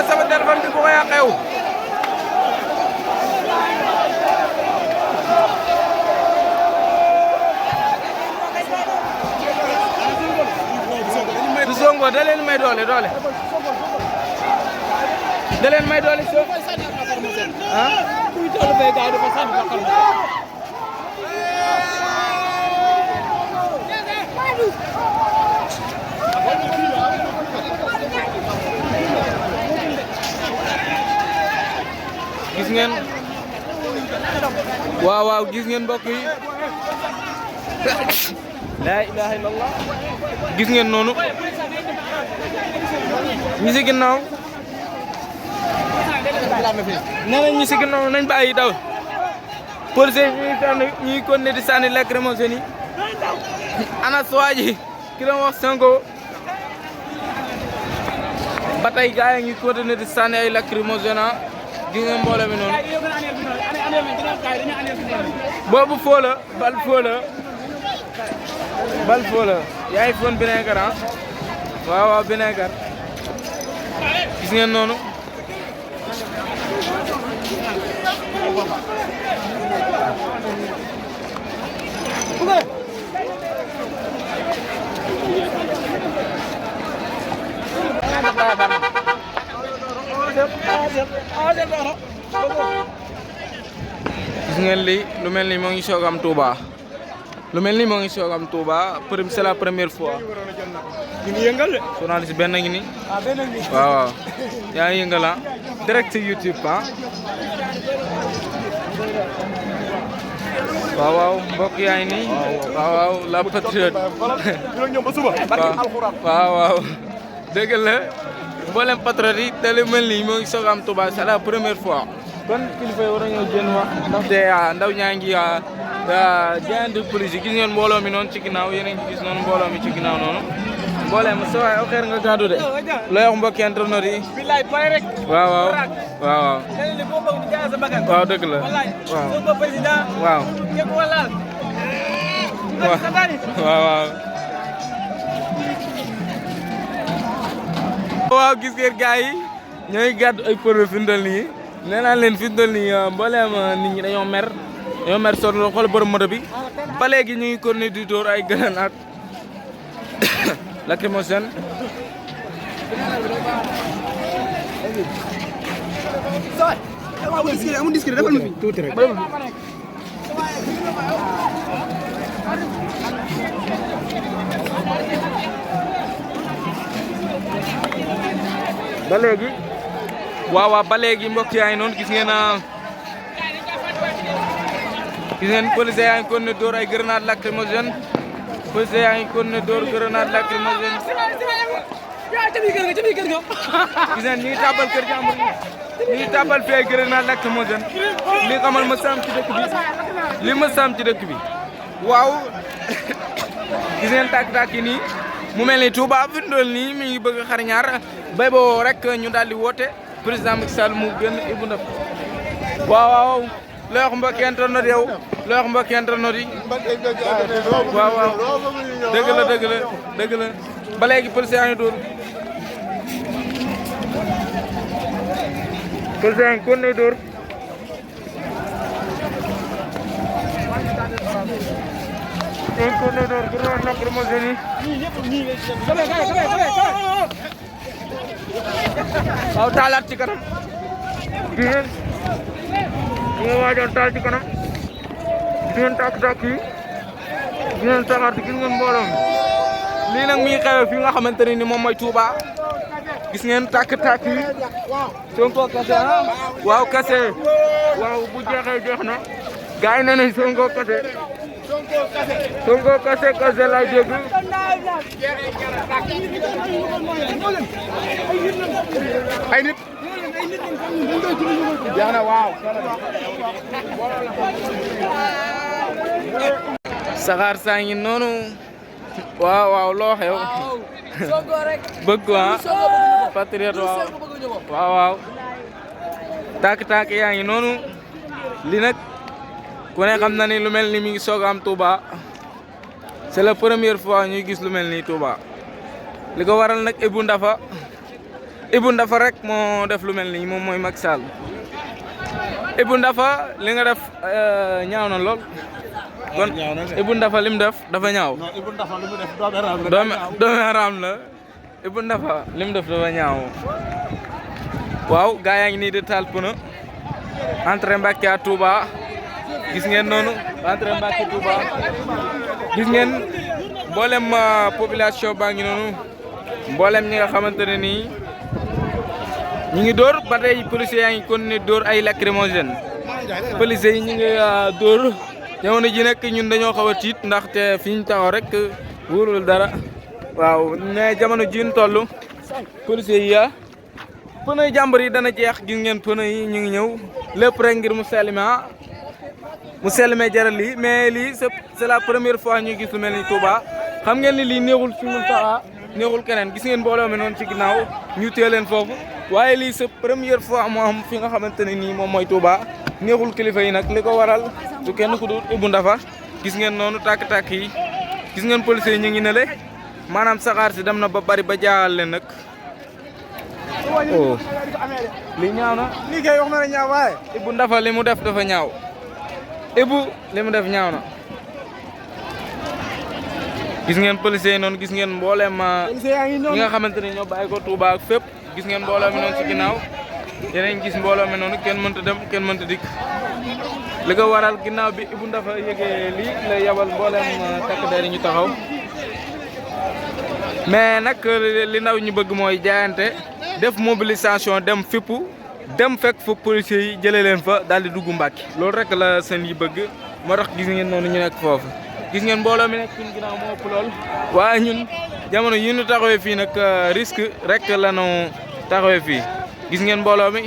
sama telepon bi bu ko yàqew du songo da leen may doole da leen may doole so ah kuy doole bay gaay dafa sànni bakal gis ngeen waaw gis ngeen mbokk yi la ilaha illallah gis ngeen noonu ñi ci ginnaaw nee ñi ci ginnaaw nañ bàyyi daw police ñuy continuer di sànni lacrymogène yi ana suwaaji ki doon wax Sonko ba tey gars yi ngi continuer di sànni ay lacrymogène gis ngeen mbooloo mi noonu boobu foo la bal foo la yaa ngi foon vinaigre ah waaw vinaigre gis ngeen noonu gis ngeen lii lu mel ni moo ngi soog am Touba c'est la première fois ñu yëngal de journaliste benn ngi ni waaw yaa ngi yëngal direct YouTube waaw mbokk yaa ngi nii waaw la patriote waaw dëgg la mboolem patriote yi te lu mel nii moo ngi soog am Touba c'est la première fois kon kilifa yi war a ñëw génn wax ndaxte ndaw ñaa ngi jaayante police yi gis ngeen mbooloo mi noonu ci ginnaaw yéen a ngi gis noonu mbooloo mi ci ginnaaw noonu mboolem sa waay xeer nga gàddu de looy wax mbokki internet yi billaay pare rek waaw li ko bëgg di jaay sa bakkan waaw dëgg la waaw Sonko président waaw képp wala waaw gis ngeen gars yi ñooy gàddu ay përbe fi mu toll nii nee naa leen fi mu toll nii mbooleem nit ñi dañoo mer sonn xool borom moto bi ba léegi ñu ngi continuer di dóor ay grenade lacrymogène amul discret defal ma fi tuuti rek ba léegi waaw ba léegi mbokk yaa ngi noonu gis ngeen police yaa ngi continué dóor ay grenade lacrymogène police yaa ngi continué dóor grenade lacrymogène gis ngeen ñi ngi tàbbal kër jàmbur ñi ngi tàbbal fii ay grenade lacrymogène li xamal ma sam ci dëkk bi waaw gis ngeen tàkk-tàkk yi nii mu mel ni Touba fi mu toll nii mi ngi bëgg xar ñaar bay boo rek ñu daal di woote président Macky Sall mu génn Ibou Ndaf waaw looy wax mbokki internet yow looy wax mbokki internet yi waaw dëgg la ba léegi police yaa ngi dóor police yaa ngi kon ne dóor grenade lacrymogène waaw taalaat ci kanam gis ngeen ñu waajoon taal ci kanam gis ngeen tàkk-tàkk yi gis ngeen saxaar gis ngeen mbooloo mi lii nag mi ngi xew fi nga xamante ne ni moom mooy Touba gis ngeen tàkk-tàkk yi Sonko kase waaw kase waaw bu jeexee jeex na gars yi nee nañ Sonko kase lay dégg ay nit jaana waaw saxaar saa ngi noonu waaw loo xew bëgg patriote waaw tàkk yaa ngi noonu li nag ku ne xam na ni lu mel ni mi ngi soog am Touba c'est la première fois ñuy gis lu mel ni Touba li ko waral nag Ibou Ndafa rek moo def lu mel nii moom mooy Macky Sall Ibou Ndafa li nga def ñaaw na lool kon Ibou Ndafa lim def dafa ñaaw Ibou Ndafa li mu def doomi araam la Ibou Ndafa lim def dafa ñaaw waaw gaa yaa ngi nii di taal pneu entrée Mbacké à Touba gis ngeen noonu entrée Mbacké Touba gis ngeen mboolem population baa ngi noonu mboolem ñi nga xamante ne nii ñi ngi dóor ba tey policiers yaa ngi continuer dóor ay lacrymogène policiers yi ñi ngi dóor jamono ji nag ñun dañoo xaw a tiit ndaxte fi ñu taxaw rek wóorul dara waaw mais jamono ji ñu toll policiers yi pneu jàmbur yi dana jeex gis ngeen pneu yi ñu ngi ñëw lépp rek ngir mu selme jaral lii mais lii c'est la première fois ñu gis lu mel ni Touba xam ngeen ni lii neexul fi mu taxa neexul keneen gis ngeen mbooloo mi noonu ci ginnaaw ñu téye leen foofu waaye lii c'est première fois moo am fi nga xamante ne nii moom mooy Touba neexul kilifa yi nag li ko waral du kenn ku dul Ibou Ndafa gis ngeen noonu tàkk-tàkk yi gis ngeen policiers yi ñu ngi nele maanaam saxaar si dem na ba bari ba jaaxal leen nag oh lii ñaaw na lii kay wax na la ñaaw waaye Ibou Ndafa li mu def dafa ñaaw Ibou li mu def ñaaw na gis ngeen policiers yi noonu gis ngeen mbooleem ñi nga xamante ne ñoo bàyyi ko Touba ak fépp gis ngeen mbooloo mi noonu ci ginnaaw yeneen gis mbooloo mi noonu kenn mënta dem kenn mënta dikk li ko waral ginnaaw bi Ibou Ndafa yëgee lii la yabal mbooleem takk der yi ñu taxaw mais nag li ndaw ñu bëgg mooy jaayante def mobilisation dem fippu dem fekk fa policiers yi jëlee leen fa daal di dugg Mbàkke loolu rek la seen yi bëgg moo tax gis ngeen noonu ñu nekk foofu gis ngeen mbooloo mi nekk suñu ginnaaw moo ëpp lool waaye ñun jamono yi ñu taxawee fii nag risque rek la ñu taxawee fii gis ngeen mbooloo mi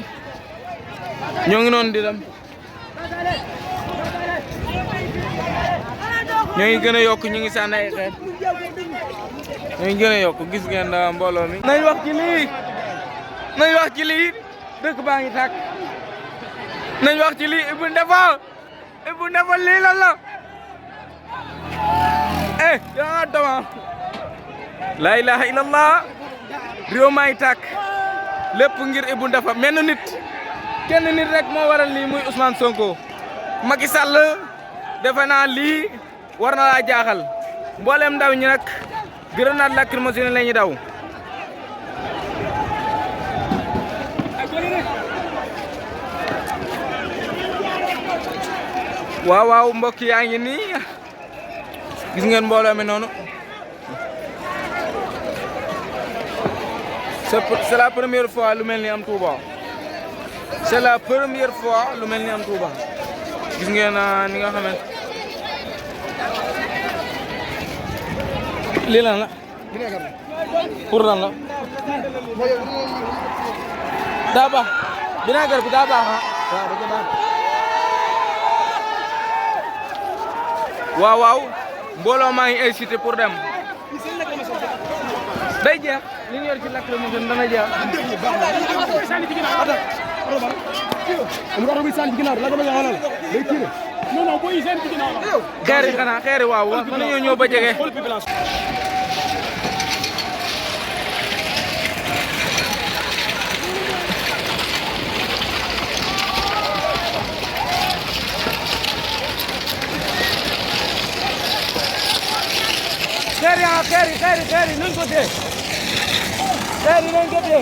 ñoo ngi noonu di dem ñoo ngi gën a yokk ñu ngi sànni ay xeer ñoo ngi gën a yokk gis ngeen mbooloo mi. nañ wax ci lii dëkk baa ngi tàkk nañ wax ci lii Ibou Ndafa lii lan la yaa dama la ilaha illallah réew maa ngi tàkk lépp ngir Ibou Ndafa menn nit kenn nit rek moo waral lii muy Ousmane Sonko Macky Sall defe naa lii war na laa jaaxal mboolem ndaw ñi nag grenade lacrymogène la ñuy daw waaw mbokk yaa ngi nii gis ngeen mbooloo mi noonu c'est la première fois lu mel ni am Touba c'est la première fois lu mel ni am Touba gis ngeen ni nga xamante lii lan la pour lan la daa baax vinaigre bi daa baax waaw mbooloo maa ngi incité pour dem day jeex li ñu yor ci lacrymogène dana jeex xeer yi xanaa xeer yi waaw mën nañoo ñëw ba jege xeer yi nañ ko téye xeer yi nañ ko téye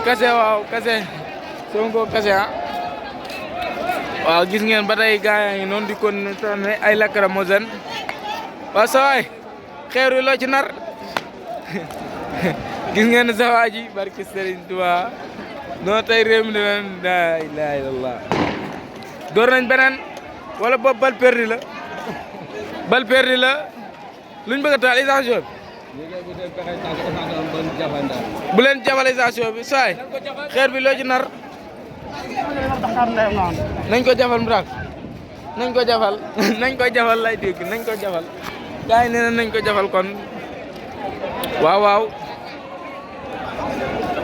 kase waaw kase Sonko kase waaw gis ngeen ba tey gaa yaa ngi noonu di kon ne ay lacrymogène waaw sawaay xeer yi loo ci nar gis ngeen sawaa ji barki Serigne Touba non tey réew mi la ilaha illallah door nañ beneen wala boobu bal perdu la bal perdu la luñ bëgg a taal station bi bu leen jafal station bi saay xeer bi loo ci nar nañ ko jafal mbraak nañ ko jafal nañ ko jafal lay dégg nañ ko jafal gars yi nee na nañ ko jafal kon waaw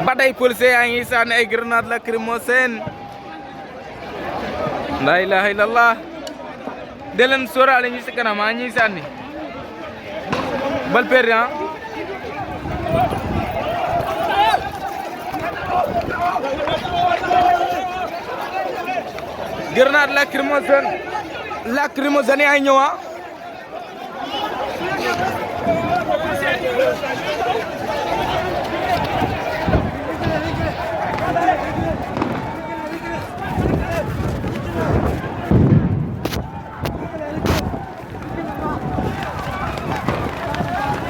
ba tey policier yaa ngi sànni ay grenade lacrymogène la ilaha illallah de leen sóoraale ñu si kanam ñuy sànni bal perdu grenade lacrymogène ay ñëw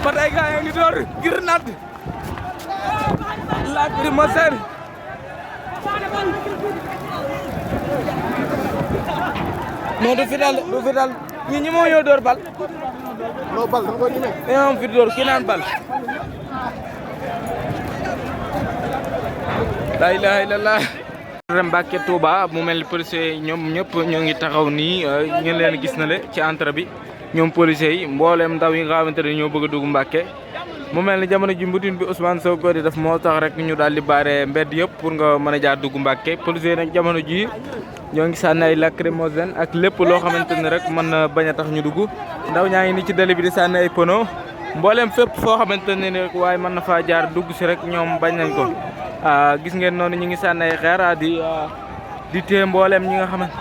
ba tey gaa yi ngi door grenade lacrymogène non du fi dal ñi moo ñëw door bal no bal da ko ñime am fi door ki naan bal la ilaha illallah Mbàkke Touba mu mel ni policiers yi ñoom ñëpp ñoo ngi taxaw nii ngeen leen gis na le ci entrée bi ñoom policiers yi mbooleem ndaw yi nga xamante ne ñoo bëgg a dugg Mbàkke mu mel ni jamono ji mbutin bi Ousmane Sonko di def moo tax rek ñu daal di baare mbedd yëpp pour nga mën a jaar dugg Mbàkke policiers yi nag jamono ji ñoo ngi sànni ay lacrymogène ak lépp loo xamante ne rek mën na bañ a tax ñu dugg ndaw ñaa ngi ni ci dëli bi di sànni ay pono mbooleem fépp foo xamante ne rek waaye mën na faa jaar dugg si rek ñoom bañ nañ ko gis ngeen noonu ñu ngi sànni ay xeer di téye mbooleem ñi nga xamante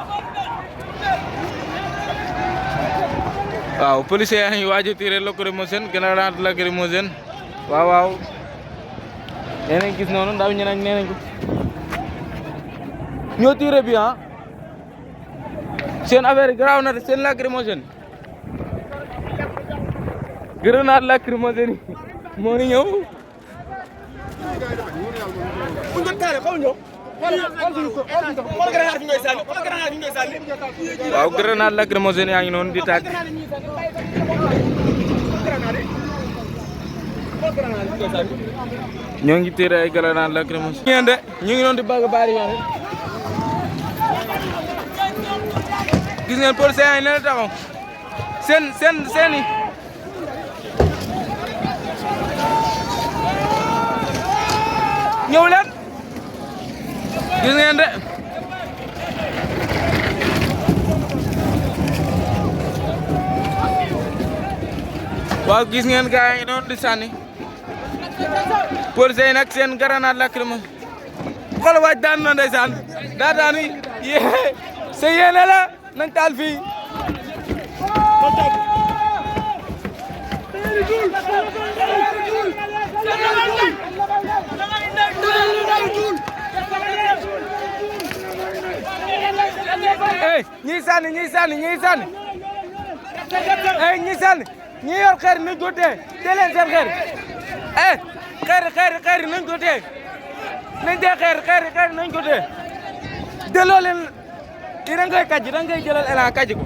waaw policiers yaa ngi waaj a tiré lacrymogène grenade lacrymogène waaw nee nañ gis noonu ndaw ñi nag nee nañ ko ñoo tiré bi seen affaire yi garaaw na de seen lacrymogène grenade lacrymogène moo ni ñëw waaw grenade lacrymogène yaa ngi noonu di tàgg ñoo ngi tiré ay grenade lacrymogène ngeen de ñu ngi noonu di bëgg bari yoon gis ngeen policiers yaa ngi ne taxaw seen yi ñëw leen gis ngeen de waaw gis ngeen gaa yi noonu di sànni policiers yi nag seen grenade lacrymogène xool waaj daan na ndeysaan daa daanu yee sa yéene la nañ taal fii ñii sànni ñii sànni ñii yor xeer nañ ko tee tee leen seen xeer xeer nañ ko tee nañ tee xeer nañ ko tee delloo leen i da ngay kàjj da ngay jëlal élan kàjj ko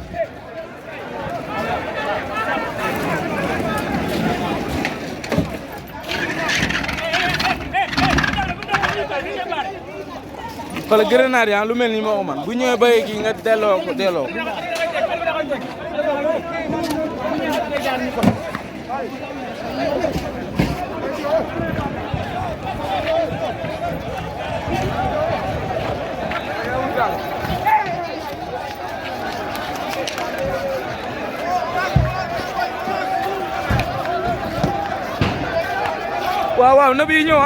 xoolal grenade yi lu mel ni moo ko man bu ñëwee ba kii nga delloo ko waaw na bi ñëw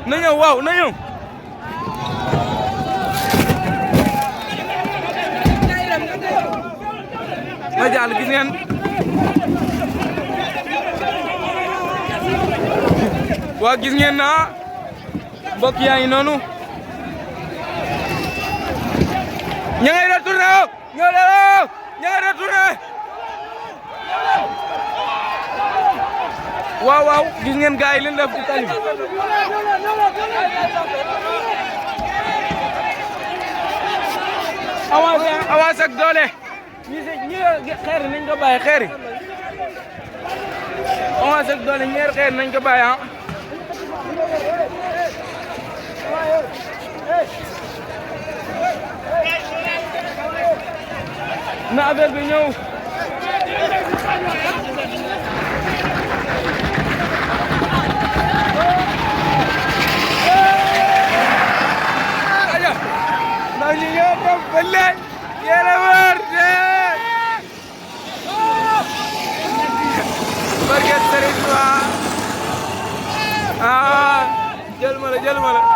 na ñëw waaw na ñëw ma jàll gis ngeen waa gis ngeen na mbokk yaa ngi noonu ña ngay retourné ña ngay retourné waaw gis ngeen gaay yi leen def ci tali avance ak doole ñi xeer nañ ko bàyyi xeer avance ak doole ñeer xeer nañ ko bàyyi ah. na affaire bi ñëw. ndax ñu ñëw ko ba léegi yéen a wër barke Serigne Touba ah jël ma la